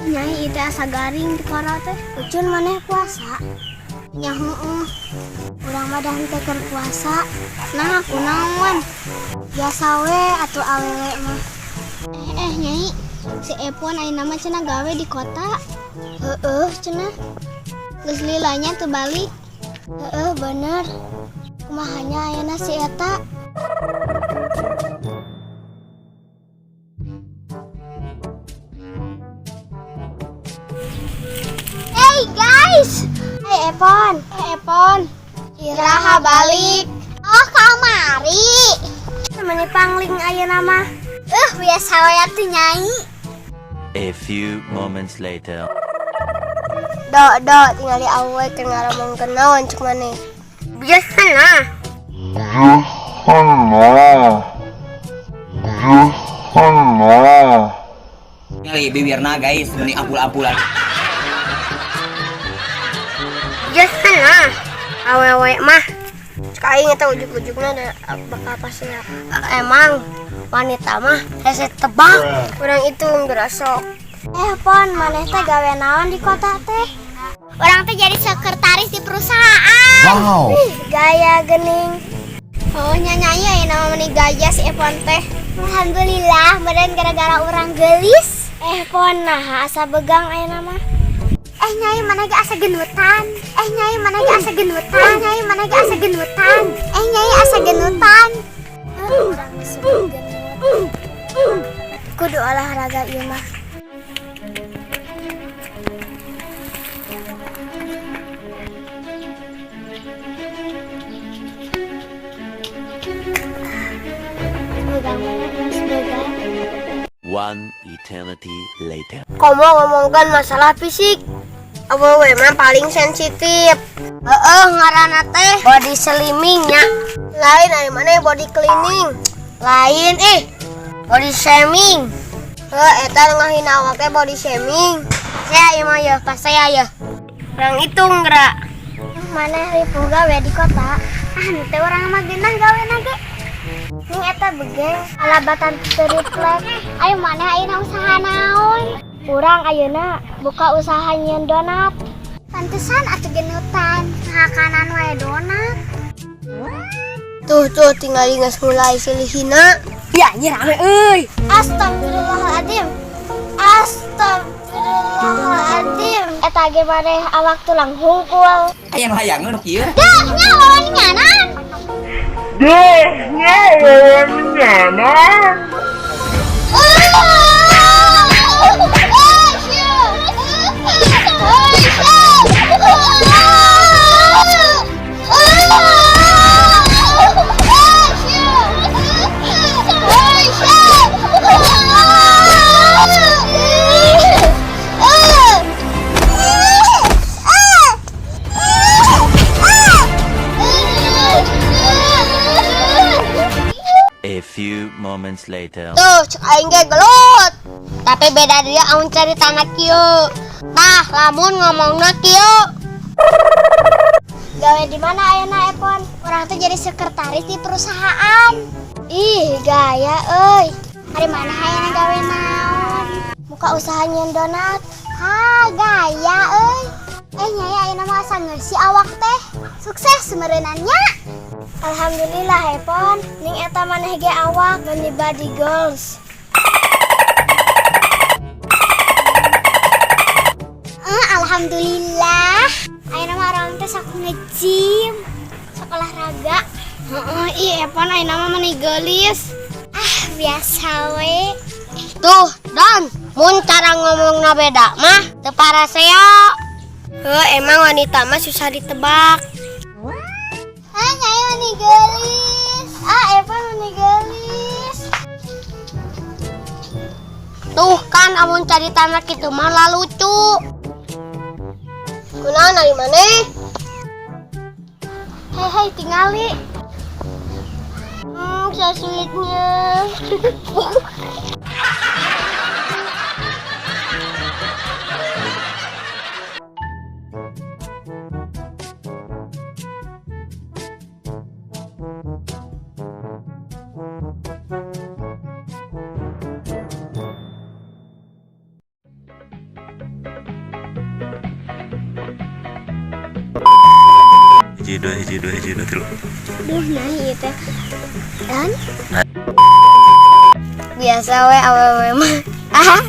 Nyai, itu asa garing di koro teh. Ucun, maneh puasa? Nya heueuh. Urang mah dah henteu keur puasa. Nah, kunaon? Biasa we atuh awewe mah. Eh eh, Nyai, si Epon ayeuna mah cenah gawe di kota. Heeh, cenah. Geus lila nya teu balik. Heeh, bener. Kumaha nya ayeuna si eta? Hey guys. Hey Epon, hey Epon. Iraha balik? Oh, kamari. Meni pangling ayeuna mah. Biasa we atuh, Nyai. A few moments later. Do, do, tinggali awewe keur ngaromongkeun naon cuk maneh. Biasa nah. Biasa. Biasa. Kali bibirna, guys, meni ampul-ampulan. Biasa nah. Awewe mah. Cek aing eta ujug-ujugna da bakal pasti emang wanita mah hese tebak. Urang itu ngerasok. Eh, Pon, maneh teh gawe naon di kota teh? Urang teh jadi sekretaris di perusahaan. Wow. Ih, gaya gening. Oh, nyai, aya nama meni gaya si Epon teh. Alhamdulillah, meureun gara-gara urang geulis. Eh, Pon, nah asa begang aya nama. Eh, Nyai, maneh ge asa genutan? Eh, Nyai, maneh ge asa genutan? Nyai, maneh ge asa genutan? Eh, Nyai, asa genutan. Ah, urang geus genut. Kudu olahraga ieu mah. Begang mana geus begang. One eternity later. Komo ngomongkan masalah fisik. Awewe mah paling sensitif. Heeh, ngaranna teh body slimming nya. Lain ari mana body cleaning. Lain ih. Body shaming. Heuh, eta ngahina awak teh body shaming. Saya ieu mah ya, pas saya ya. Urang hitung gerak. Maneh ripuh gawe di kota? Ah, henteu, urang mah geunah gawe ge. Ning eta begeng alabatan triplek. Ayo, maneh ayeuna usaha naon? Urang ayeuna buka usaha nyieun donat. Pantesan atuh genutan, makanan wae donat. Tuh tuh, tinggal geus mulai silih hina. Ya, anjir rame euy. Astagfirullahaladzim. Astagfirullahaladzim. Eta ge maneh awak tulang hungkul. Aya nu hayangeun nu kieu. Dah, nya lawan nyanan. Duh, nyawa nyaman. A few moments later. Tuh, cek aing ge gelut. Tapi beda dia amun caritana kieu. Tah, lamun ngomongna kieu. Gawe di mana ayeuna, Epon? Urang tuh jadi sekretaris di perusahaan. Ih, gaya euy. Ari maneh ayeuna gawe naon? Muka usaha nyieun donat. Ha, gaya euy. Eh, Nyai, ayeuna mah asa ngeusi awak teh. Sukses meureunan nya. Alhamdulillah, Epon. Ning eta maneh ge awak meni body goals. Eh, alhamdulillah. Ayeuna mah urang teh sok nge-gym, sok olahraga. Heeh, ih Epon ayeuna mah meni geulis. Ah, biasa we. Tuh, Don, mun cara ngomongna beda mah teu parasea. Heuh, emang wanita mah susah ditebak. Ah, Nyai meni geulis. Ah, Epon meni geulis. Tuh kan amun caritana kitu mah lah lucu. Kunaon ari maneh? Hei hei tingali. So sweetnya. Hiji dua hiji dua hiji dua tilu. Duh, nah ieu teh. Dan biasa we awewe mah. Ah,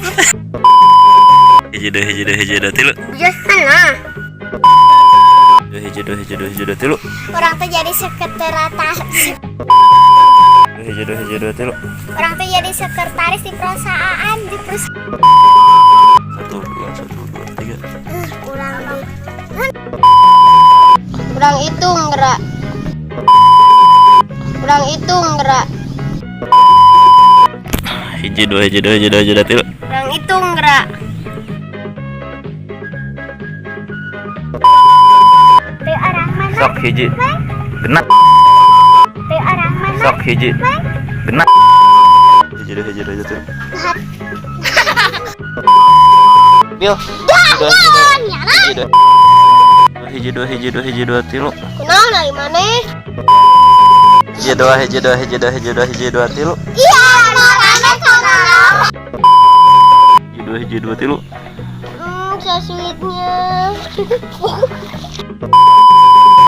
Hiji dua hiji dua hiji dua tilu. biasa nah. Dua hiji dua hiji dua hiji dua tilu. Orang teh jadi sekretaris. Dua hiji dua hiji dua tilu. Orang teh jadi sekretaris di perusahaan, di perusahaan. 1 2 1 2 3. Kurang di. Kurang hitung gerak. Kurang hitung gerak. Hiji dua hiji dua hiji dua hiji dua tilu. Kurang hitung gerak. Teu arang mana? Sok hiji. Genap. Teu arang mana? Sok hiji. Genap. Hiji dua hiji dua hiji tilu. Bil. Dua hiji dua. Hiji dua hiji dua hiji dua tilu. Kunaon ari maneh? Hiji dua hiji dua hiji dua hiji dua hiji dua tilu. Iya, rame kunaon? Hiji dua hiji dua tilu. So sweetnya.